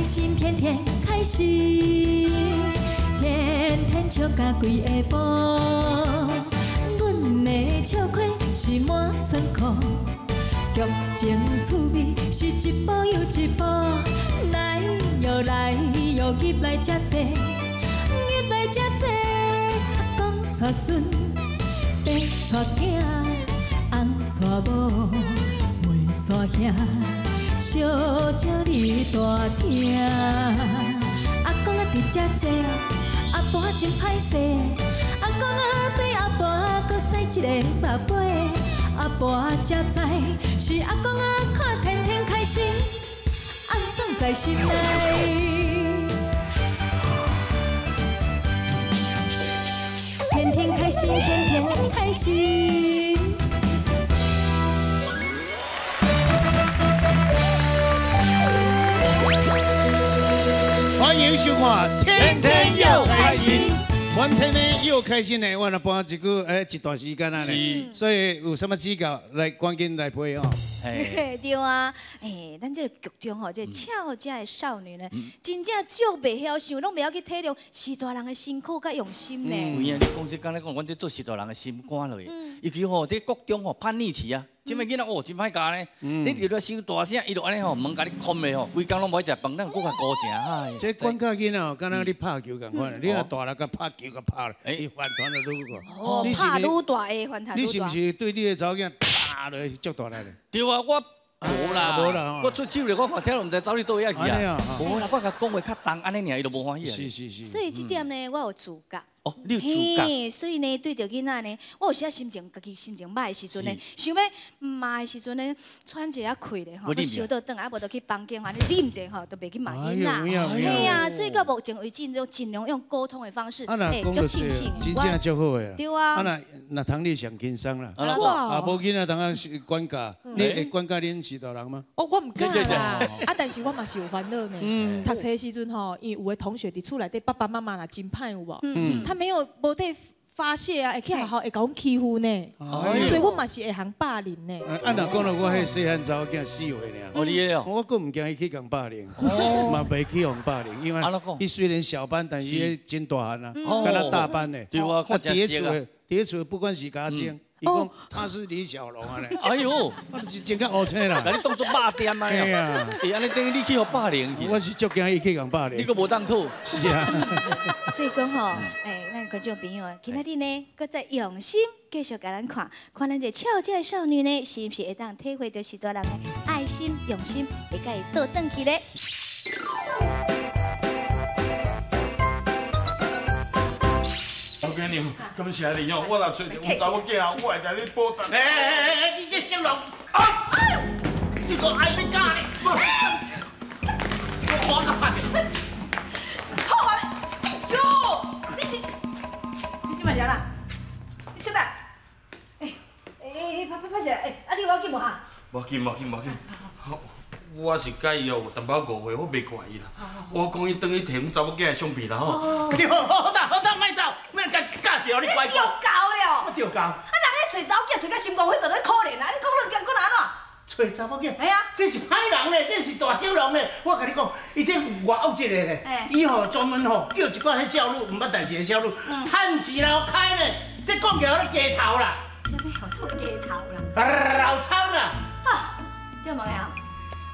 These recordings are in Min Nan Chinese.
心，天天开心，天天笑甲规下晡。阮的笑亏是满仓库，剧情趣味是一步又一步。来哟来哟，入来遮济，入来遮济。阿公带孙，爸带囝，翁带某，妹带兄。小鸟你大听，阿公啊伫遮坐，阿婆真歹势。阿公啊对阿婆阁使一个目尾，阿婆才知是阿公啊看天天开心，暗爽在心内。天天开心，天天开心。欢迎收看《天天又开心》，阮天天又开心呢。我来播一句，哎，一段时间啊呢，所以有啥物指教，来赶紧来批哦。对啊，哎，咱这个剧中吼，这个俏家的少女呢，真正足袂晓想，拢袂晓去体谅序大人的辛苦佮用心呢。有影，你讲这敢若讲，阮这做序大人的心肝落去。尤其吼，这国中吼叛逆期啊。这摆囡仔哦，真歹教呢。你入来伤大声，伊就按呢吼，门共你关咧吼，规工拢无爱食饭，咱阁较孤静。哎，这管教囡仔哦，敢若你拍球仝款，你若大力共拍球共拍，伊反弹就愈过。哦，拍愈大会反弹愈大。你是毋是对你的查某囝打落去足大力咧？对啊，我无啦，无啦，我出手咧，我看车都毋知走你佗位去啊。无啦，我共讲话较重，按呢尔，伊就无欢喜啊。是是是。所以这点呢，我有自觉。哦，你有自觉。所以呢，对著囡仔呢，我有时心情家己心情歹的时阵呢，想欲骂的时阵呢，喘一下气咧吼，烧倒转来，啊无就去房间按呢啉者吼，就袂去骂囡仔。嘿啊，所以到目前为止，都尽量用沟通的方式，哎，足清醒。真正足好的啦。对啊。啊若若通你上轻松啦。啊，无囡仔通啊管教，你会管教恁序大人吗？哦，我毋敢啦。啊，但是我嘛是有烦恼呢。读册的时阵吼，因为有的同学伫厝内底爸爸妈妈若真歹有无？他没有无得发泄啊，会去学校会共阮欺负呢，所以我嘛是会予霸凌呢。啊，若讲到我彼细汉查某囝4岁尔，哦，你哦，我阁毋惊伊去共霸凌，嘛袂去予霸凌，因为伊虽然小班，但是伊真大汉啊，敢若大班的。对啊，看伫咧厝的，伫咧厝不管是共我争，伊讲他是李小龙啊咧。哎呦，我就是真较乌青啦。共你当作肉店啊？对啊。欸，按呢等于你去予霸凌去。我是足惊伊去共霸凌。你阁无当讨。是啊。所以讲吼，哎，咱观众朋友啊，今仔日呢，阁再用心继续共咱看，看咱这俏这少女呢，是毋是会当体会著序大人的爱心、用心，会共伊倒转去咧？老干娘，感谢你哦，我若揣著阮查某囝，我会共你报答。哎哎哎，你这小龙啊！你阁爱欲教咧？我我共拍者。好啊！哎呦，你这，你这嘛是按怎？你小等，哎哎哎，拍拍拍势，哎，啊你有要紧无哈？无紧无紧无紧，我是佮伊哦有淡薄误会，我袂怪伊啦。我讲伊转去提阮查某囝的相片啦吼。你好好好啦好啦，莫走，莫共教死哦，你乖乖。你著够了。我著够。啊，人咧揣查某囝揣甲心肝火，就咧可怜啊！你讲你讲讲安怎？揣查某囝？系啊。这是歹人咧，这是大小龙咧。我共你讲，伊这外恶这个咧，伊吼专门吼叫一寡彼少女，毋捌代志的少女，趁钱然后开咧，这讲起来咧鸡头啦。啥物叫做鸡头啦？老草啦。啊，这问啊，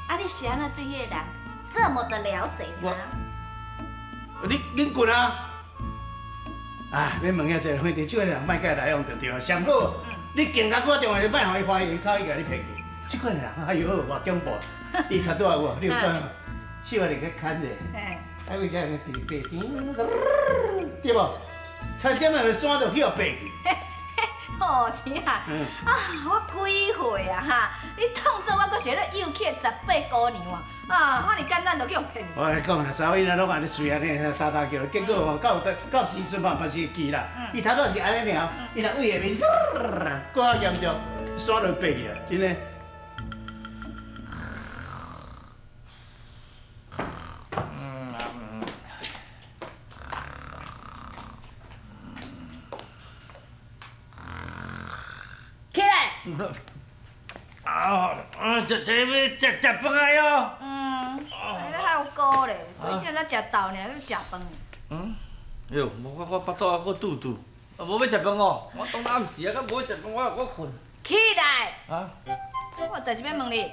啊你是按怎对彼个人这么的了解啊？你恁滚啊！啊，免问遐济，反正这个人莫佮伊来往就对啊。上好，你更加我重要，莫予伊发现，靠伊共你骗去。这款人，哎呦，偌恐怖！伊较拄仔有，你有看无？手仔入去牵者，啊，为啥伫白天，对无？差点仔就山就去予白去。哦，是啊，啊，我几岁啊哈？你当作我阁是咧幼气的18姑娘啊？啊，遐尔简单就去予骗去。我来讲啦，查某囡仔拢按呢随按呢哒哒叫，结果吼到到时阵嘛嘛是会记啦。伊头拄是按呢尔，伊若位下面，阁较严重，山就白去啊，真的。起来！啊啊！这这欲食食饭啊哟！嗯，这还有够孤咧，规点才食豆尔，阁食饭。嗯，哟，无我腹肚还阁肚肚，啊无欲食饭哦，我当暗时啊，阁无欲食饭，我阁困。起来！啊！我有代志欲问你。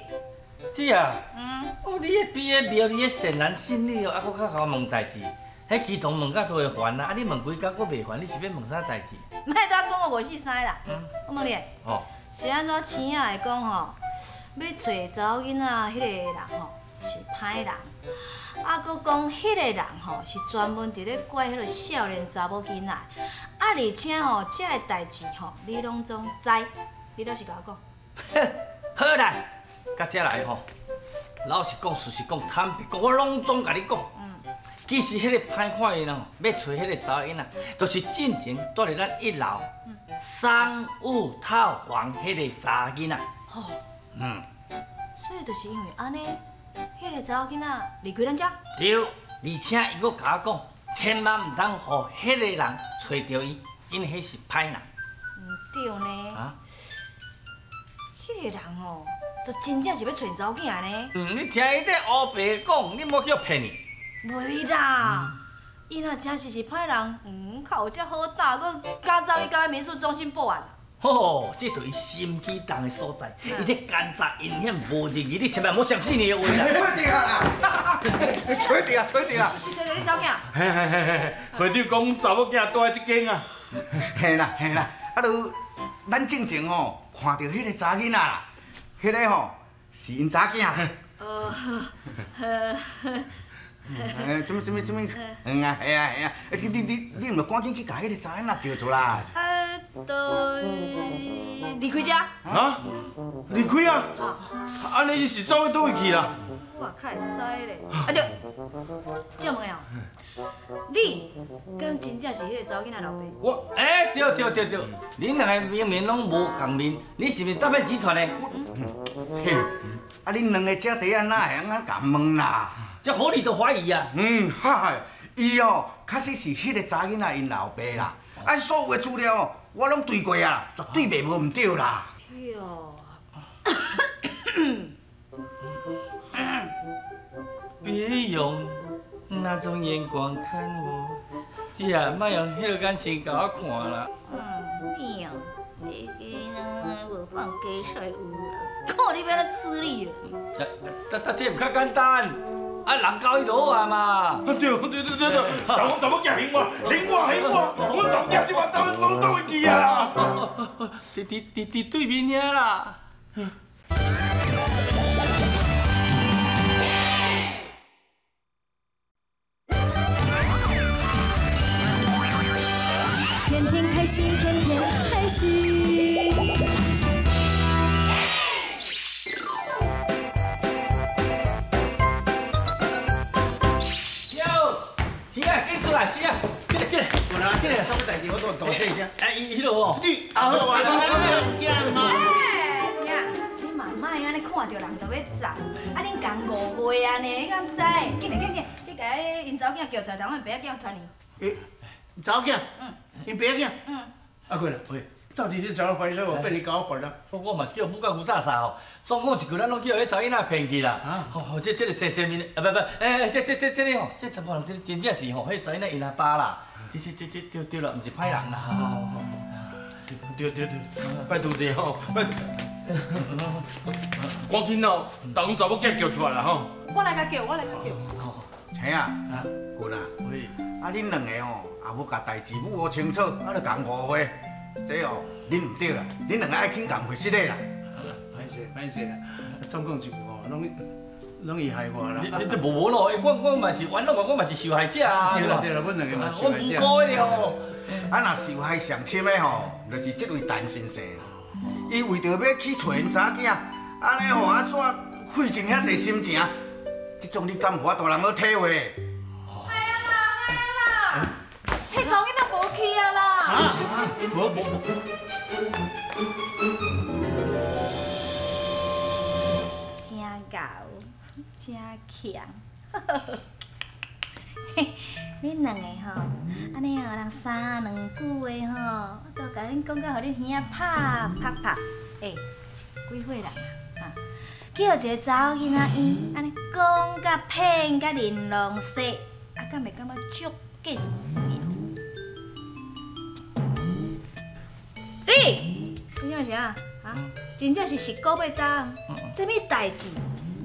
姊啊。嗯。哦，你彼编的庙，你彼善男信女哦，啊，阁较共我问代志。彼乩童问到都会烦啊，啊你问几工阁袂烦，你是欲问啥代志？莫拄仔讲我5、4、3啦。我问你。哦。是按怎星仔会讲吼？欲找查某囡仔彼个人吼是歹人，啊，阁讲彼个人吼是专门伫咧拐彼个少年查某囡仔，啊，而且吼这个代志吼你拢总知，你老实共我讲。好啦，到这来吼，老实讲、事实讲、坦白讲，我拢总共你讲。其实彼个歹看的人吼，欲揣彼个查某囡仔，就是进前住伫咱一楼商务套房彼个查某囡仔。吼。嗯。所以就是因为按呢，彼个查某囡仔离开咱遮。对，而且伊阁共我讲，千万毋通予彼个人揣著伊，因为彼是歹人。毋对呢。啊？彼个人哦，就真正是欲揣𪜶查某囝呢。嗯，你听伊咧乌白讲，你莫叫骗去。袂啦，伊若真是歹人，较有遮好胆，阁敢走去到民宿中心报案。吼，这就是心机重的所在，伊这奸诈阴险无仁义，你千万莫相信伊的话啦。揣著啊！揣著啊！揣著啊！是揣著你查某囝？嘿嘿嘿嘿，会长讲查某囝住佇这间啊。嘿啦嘿啦，啊，就咱进前吼看著彼个查囡仔啦，彼个吼是𪜶查囝。哦。哎，什么什么什么？嗯啊，系啊系啊，你毋赶紧去共彼个查囡仔叫出来。啊，都离开遮。啊？离开啊？按呢伊是走去佗位去啦？我较会知咧。啊对，借问哦，你敢真正是彼个查某囡仔老爸？我，哎，对对对对，恁两个明明拢无仝面，你是毋是诈骗集团的？嘿，啊，恁两个这底仔哪会按呢共问啦？这合理的怀疑啊！嗯，哈，伊哦，确实是彼个查囡仔𪜶老爸啦。啊，所有的资料我拢对过啊，绝对袂无毋对啦。哟，别用那种眼光看我，姐啊，莫用彼个眼神共我看啦。嗯，哟，世间人无放鸡赛有啦，看你欲按怎处理啦。这毋较简单。啊，人交伊就好啊嘛。啊对对对对对，但我查某囝还我，还我还我，我查某囝这摆倒拢倒位去啊啦。伫对面遐啦。天天开心，天天开心。进来，什么代志我都大细声。哎，伊彼落哦。你啊好啊，我惊嘛。哎，你嘛莫按呢看著人就欲走，啊恁仝误会啊呢，你敢知？紧来紧紧，去共彼𪜶查某囝叫出来，同阮爸仔囝团圆。欸，查某囝？嗯。𪜶爸仔囝？嗯。阿坤啊，喂，到底是怎么回事？我被你搞混了。我嘛是叫母甲牛炸啥吼，总共一句，咱拢叫彼查某囡仔骗去啦。啊。吼，这个细细面，啊不不，欸，这个吼，这查某人这真正是吼，彼查某囡仔𪜶阿爸啦。这对对啦，毋是歹人啦。对对对，拜托者吼，拜。赶紧哦，逐阮查某囝叫出来啦吼。我来共叫，我来共叫。青啊，君啊，啊恁两个吼，也无共代志母学清楚，啊就共误会，这哦，恁毋对啦，恁两个爱去共回释的啦。歹势歹势啦，总共一句吼，拢伊害我啦！这无无咯，我嘛是冤枉我，我嘛是受害者啊！对啦对啦，阮两个嘛受害者。我无辜的哦。啊，若受害上深的吼，就是这位陈先生。伊为著欲去揣𪜶查囝，按呢吼啊怎费尽遐济心情，这种你敢有法度人好体会？系啊啦，系啊啦，彼查某囡仔无去啊啦！啊，无无无。真𠢕。真强，恁两个吼，按呢哦，人三两句话吼，我都共恁讲到，予恁耳仔拍拍拍。欸，几岁人啊？哈，去予一个查某囡仔冤，按呢讲甲骗甲玲珑说，啊，敢会感觉足见笑？你，你讲啥？啊，真正是石膏要当，啥物代志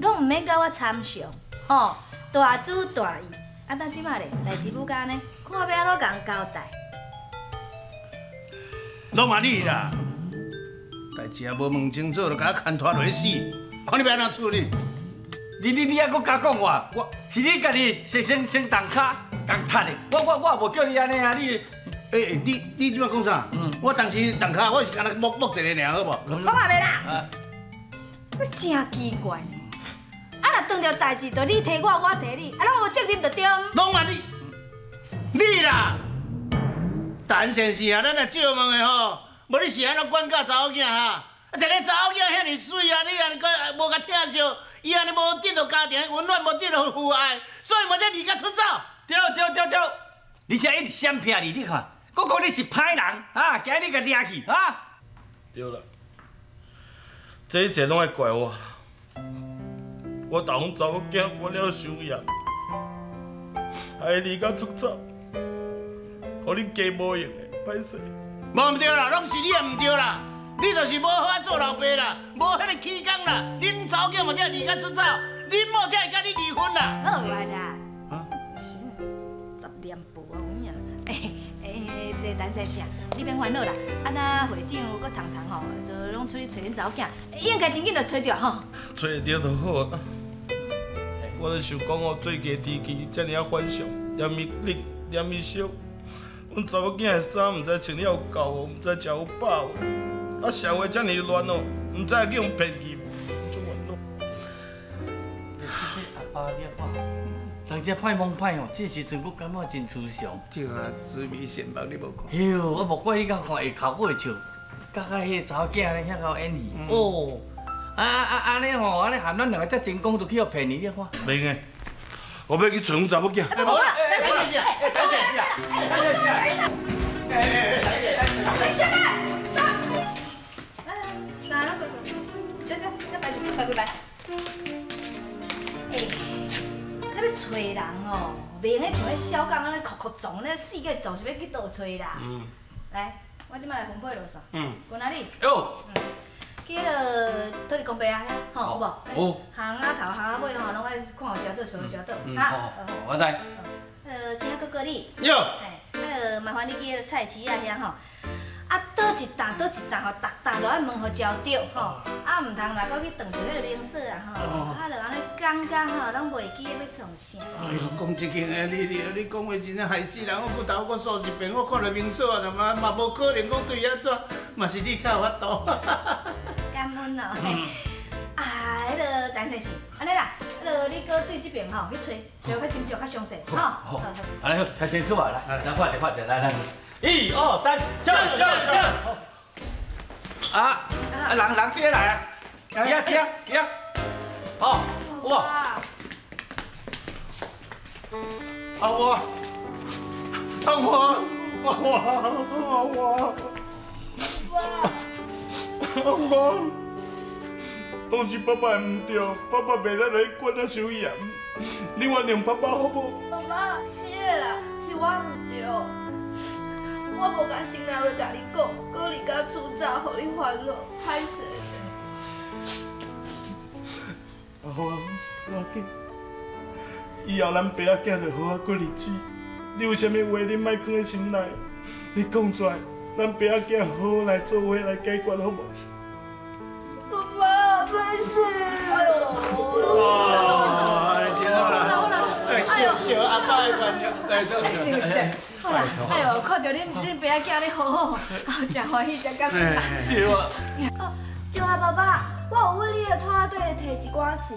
拢毋免佮我参详，吼，大主大意。啊，到这摆咧，代志母甲按呢，看欲按怎共人交代。拢嘛你啦，代志也无问清楚，就共我牵拖落去死，看你欲按怎处理？你犹阁敢讲我？我是你家己先动跤，共踢的。我也无叫你按呢啊，你。欸，你这摆讲啥？我当时动跤，我是干焦摸摸一个尔，好无？讲话袂啦？你真奇怪。啊，若当著代志，就你提我，我提你，啊，拢有责任就对。拢嘛你，你啦，陈先生啊，咱来借问的吼，无你是按怎管教查某囝哈？啊，一个查某囝遐尔媠啊，你按呢阁无共疼惜，伊按呢无得到家庭的温暖，无得到父爱，所以嘛才离家出走。对对对对，而且一直闪避你，你看，阁讲你是歹人啊，今日共掠去啊。对啦，这一切拢爱怪我。我逐阮查某囝管了伤严，害伊离家出走，予恁家无用的，歹势。无毋对啦，拢是你的毋对啦，你就是无好好做老爸啦，无彼个起工啦，恁查某囝嘛才离家出走，恁某才会佮你离婚啦。好啊啦，十念无啊有影。欸，陈先生，你免烦恼啦，啊那会长阁彤彤吼，都拢出去揣恁查某囝，应该真紧就揣著吼。揣著就好啦。我咧想讲哦，最近天气遮尔仔反常，连伊冷，连伊烧，阮查某囝的衫毋知穿了有够无，毋知食有饱无，啊社会遮尔乱哦，毋知会去予骗去无，足烦恼。这阿爸你看，当时歹摸歹哦，这时阵阁感觉真慈祥。对啊，慈眉善目你无看？哟，我无怪你敢看下口会笑，佮彼个查某囝咧遐够演戏哦。啊按呢吼，按呢含咱两个遮成功，就去予骗去，你看。袂用的，我欲去揣阮查某囝。无啦，等下，等下，等下，哎哎哎，等下，来，三，这这这摆一摆几摆。哎，你欲揣人哦，袂用得像彼小港按呢哭哭撞，咧四界撞是欲去佗揣啦。来，我这摆来分配路线。滚哪里？哟。去彼个土地公伯啊遐，吼，有无？有。巷仔头、巷仔尾吼，拢爱看有食倒，想有食倒。哈。我知。请哥哥你。哟。哎，麻烦你去彼个菜市仔遐吼，啊，佗一担佗一担吼，逐担都爱问予焦著吼，啊，毋通啦，阁去撞著彼个明嫂啊吼，啊，就按呢讲讲吼，拢袂记得欲创啥。哎哟，讲这间的，你讲话真正害死人！我骨头阁扫一遍，我看著明嫂啊，嘛嘛无可能讲对伊按怎，嘛是你较有法度。感恩哦，啊，彼个陈先生，按呢啦，彼个你阁对这边吼去揣，揣较斟酌较详细，吼。好，按呢好，较清楚啊，来，来看一下看一下，来来，一二三，跳跳跳！啊啊，人起来啊，起啊起啊起啊！哦，哇！阿华，阿华，阿华，阿华，阿华，拢是爸爸的毋对，爸爸袂使来管得伤严，你原谅爸爸好无？妈妈，是的啦，是我毋对，我无共心内话共你讲，阁离家出走，予你烦恼，歹势。阿华，无要紧，以后咱爸仔囝就好好过日子。你有啥物话，你莫囥佇心内，你讲出来，咱爸仔囝好好来做伙来解决，好无？爸爸，歹势。哎呦！哇，真好啦！哎，笑笑阿爸的原谅，哎，对对。好啦，哎呦，看著恁爸仔囝咧好好，真欢喜，真感谢啦。对啊。哦，对啊，爸爸，我有为你的团队提一寡钱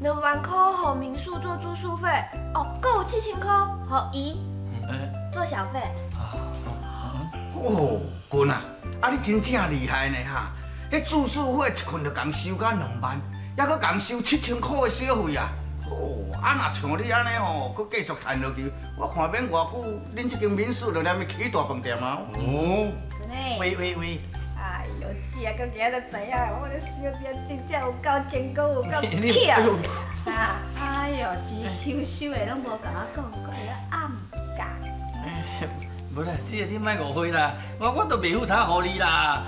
，2万块予民宿做住宿费，哦，阁有7000块予伊做小费。哦，君啊，啊你真正厉害呢哈！彼住宿费一困就共收到2万，犹阁共收7000块的小费啊！哦，啊若像你按呢吼，阁继续趁落去，我看免偌久，恁这间民宿就连伊起大饭店啊！哦，喂喂喂！哎呦，姐啊，到今仔才知影，我这小弟真正有够成功，有够巧。啊啊！哟，钱收收的拢无共我讲，阁会晓暗教。无啦，这个你莫误会啦，我都袂赴汤予你啦。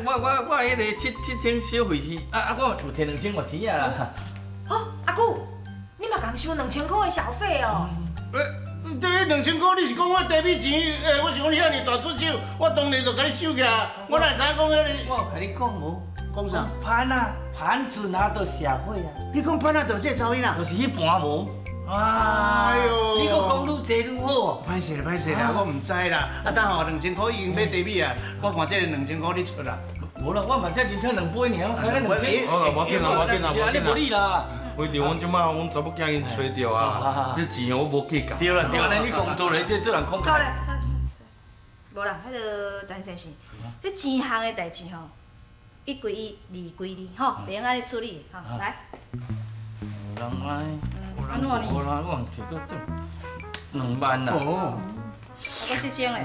我彼个7000小费是，我有提2000外钱啊啦。哦，阿姑，你嘛共收2000块的小费哦？对，2000块你是讲我茶米钱？我是讲你遐尔大出手，我当然就共你收起来。我哪会知影讲彼个？我有共你讲无？讲啥？潘啊，潘子拿到社会啊。你讲潘啊，就这查某囡仔？就是彼盘无？哎呦！你阁讲愈济愈好。歹势啦，歹势啦，我毋知啦。啊，等吼2000块已经买茶米啊，我看这个2000块你出啦。无啦，我嘛才啉才2杯尔，开2000。好啦，无要紧啦，无要紧啦，无要紧啦。你无理啦。会长，阮这摆阮查某囝已经揣著啊，这钱我无计较。对啦对啦，你讲多了，这做人讲。够啦，无啦，彼个陈先生，这钱项的代志吼，一归一，二归二，吼，袂用按呢处理，吼，来。有人爱，有人无啦，我毋摕到这2万啦。哦。啊，阁7000咧。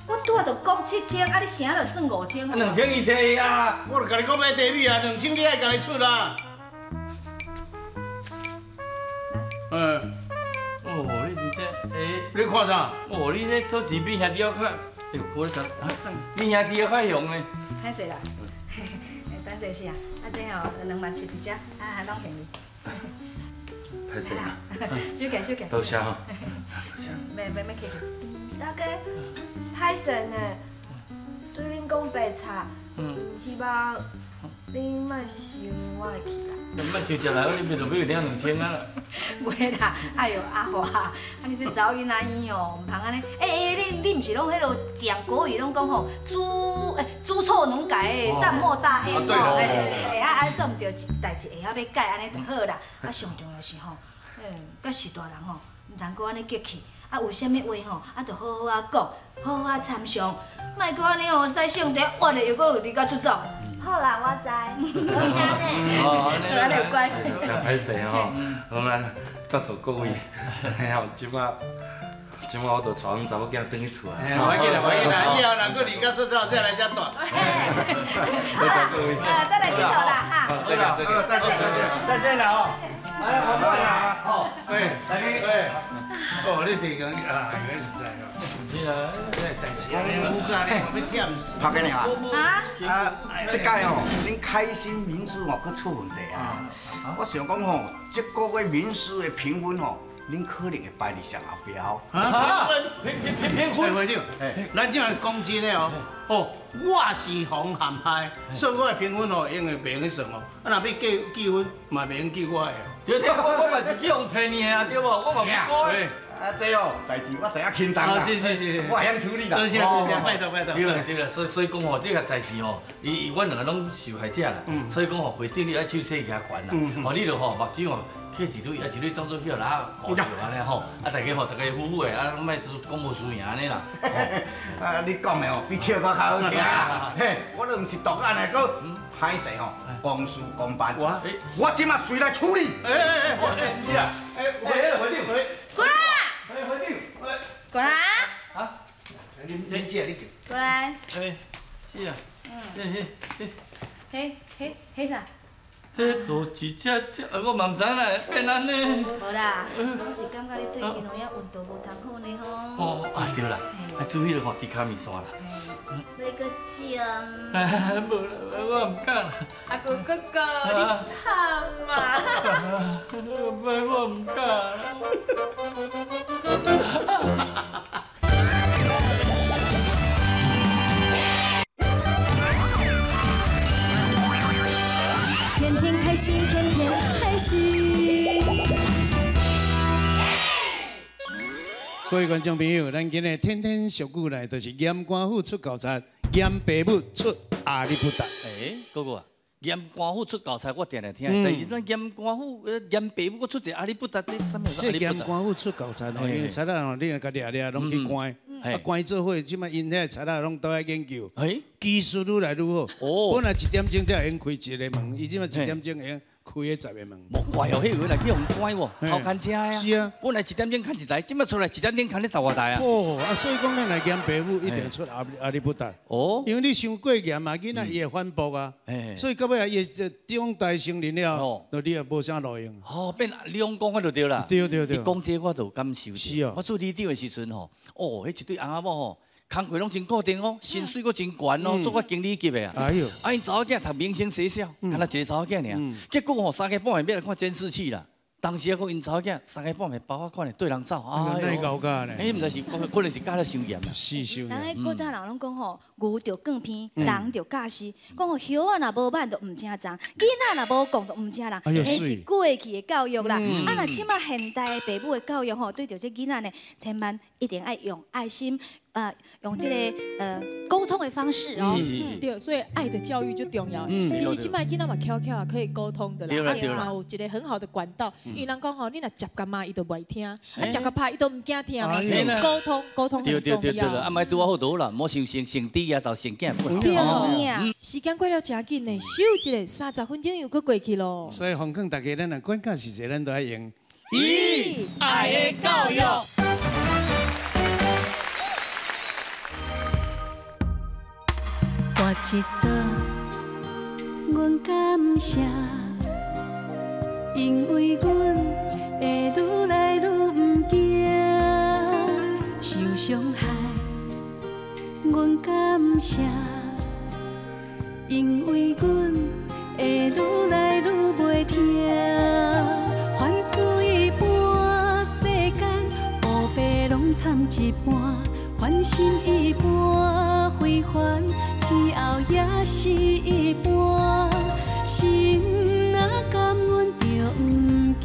我拄仔就讲7000，啊你啥就算5000？ 2000伊摕啊！我就共你讲买茶米啊，2000你爱家己出啦。嗯。哦，你真正，你看啥？哦，你这讨钱比兄弟还较，哎呦，我咧讲，比兄弟还较凶呢。歹势啦，等阵是啊，啊这吼2万7伫遮，啊拢还你。歹势啦。收起收起。多谢吼。多谢。免免免客气。大家歹势呢，对恁讲白贼，希望恁莫生我的气啦。你莫收食啦，你袂就买领2000啊啦。袂啦，哎呦阿华，啊你这查某囡仔婴哦，毋通按呢。你毋是拢彼落讲国语，拢讲吼，知错能改，善莫大焉吼。做毋对一代志会晓欲改，按呢就好啦。啊，上重要是吼，佮序大人吼，毋通阁按呢激气。啊，有啥物话吼，啊，就好好仔讲，好好仔参详，莫阁按呢吼，使性地挖咧又阁离家出走。好啦，我知，多谢呢。哦，安呢乖。真歹势吼，好啦，在座各位，吼，这摆我就带阮查某囝转去厝啊。无要紧啦，无要紧啦，以后若阁离家出走，再来遮住。多谢各位。再来𨑨迌啦哈。再见，再见，再见，再见啦哦。哎，好快啦，哦，对，大家，对，哦，你提讲啊，原来是这样。是啊，这代志啊，你有教你，我欲忝死。拍紧啊！啊，这届吼，恁开心民宿吼，阁出问题啊！我想讲吼，这个月民宿的评分吼，恁可能会排伫上后壁哦。啊，评分？会长，咱这样讲真的哦，哦，我是防陷害，所以我的评分哦，永远袂用去算哦。啊，若欲计计分，嘛袂用计我的。对对，我嘛是去予骗你的啊，对无？我嘛无讲。啊，这哦，代志我知影轻重啦。是是是，我会晓处理啦。多谢多谢，拜托拜托。对啦对啦，所以讲吼，这个代志吼，伊阮两个拢受害者啦，所以讲吼，会长你爱手洗举悬啦，吼，你就吼目睭吼，揢一蕊，啊一蕊当作去予人顾著按呢吼，啊大家吼，大家好好的，啊莫输讲无输赢按呢啦。啊，你讲的哦，比笑阁较好听。嘿，我都毋是独案的，阁歹势吼，公事公办。我这马随来处理。哎哎哎，是啊，哎，会长，过来。哎，会长，过来。啊？你这你过来。哎，是啊。嗯。嘿，嘿，嘿啥？彼就一只只，我嘛毋知哪会变按呢。无啦，我是感觉你最近有影运动无通好呢吼。哦，啊对啦，爱煮彼个吼猪脚面线啦。欲阁食？无啦，我毋敢。阿公哥哥，你惨啊！我毋敢。天天开心，天天开心。各位观众朋友，咱今日天天俗语来，就是盐官府出猴贼，盐爸母出阿里不达。哎，哥哥啊，盐官府出猴贼，我定定听。但是咱盐官府、盐爸母阁出一个阿里不达，这啥物？这盐官府出猴贼吼，因为贼仔吼，你若共掠掠，拢去关。啊，关做伙，这摆𪜶遐贼仔拢都爱研究。技术愈来愈好。哦。本来1点钟才会用开一个门，伊这摆1点钟会用開彼十个門。莫怪哦，彼有來去予關喎，偷牽車啊。是啊。本來一點鐘牽一台，這擺出來一點鐘牽咧十外台啊。哦，啊，所以講咱來嚴爸母一定出壓力不大。因為你傷過嚴嘛，囡仔伊會反駁啊。所以到尾啊，伊長大成人了，就你也無啥路用。哦，變兩講就對啦。對對對。伊講這我就感受。是哦。我做里長的時陣吼，哦，彼一對翁仔某吼，工課攏真固定哦，薪水閣真懸哦，做到經理級的啊。哎呦！啊，𪜶查某囝讀明星學校，敢若一个查某囝爾。結果吼，三更半暝欲來看監視器啦。當時啊，閣𪜶查某囝三更半暝包仔款的對人走。哎呦，哪會教呢？哎，毋知是可能是教得傷嚴啦。是傷嚴。人古早人攏講吼，牛著放屁，人著教死。講吼，葉仔若無挽就毋成欉，囡仔若無講就毋成人。彼是過去的教育啦。啊，若這馬現代的爸母的教育吼，對著這囡仔呢，千萬一定愛用愛心。用這個溝通的方式哦，是是是，對，所以愛的教育就重要。其實這擺囡仔嘛巧巧啊，可以溝通的啦，啊，有一個很好的管道。因為人講吼，你若接佮罵，伊就袂聽；啊，接佮拍，伊都毋驚聽嘛。所以溝通溝通很重要。對對對對，啊，莫拄仔好就好啦，莫傷成成低啊，就成囝不好。對，時間過了真緊呢，咻一下30分鐘又閣過去咯。所以奉勸大家，咱若管教是啥，咱都愛用。咦，愛的教育。跋一倒，阮感謝，因為阮會愈來愈毋驚受傷害。阮感謝，因為阮會愈來愈袂疼。凡事一般，世間烏白攏摻一半，凡心一般非凡。之後也是一般，心若感恩就毋驚，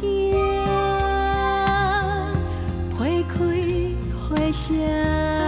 花開花謝。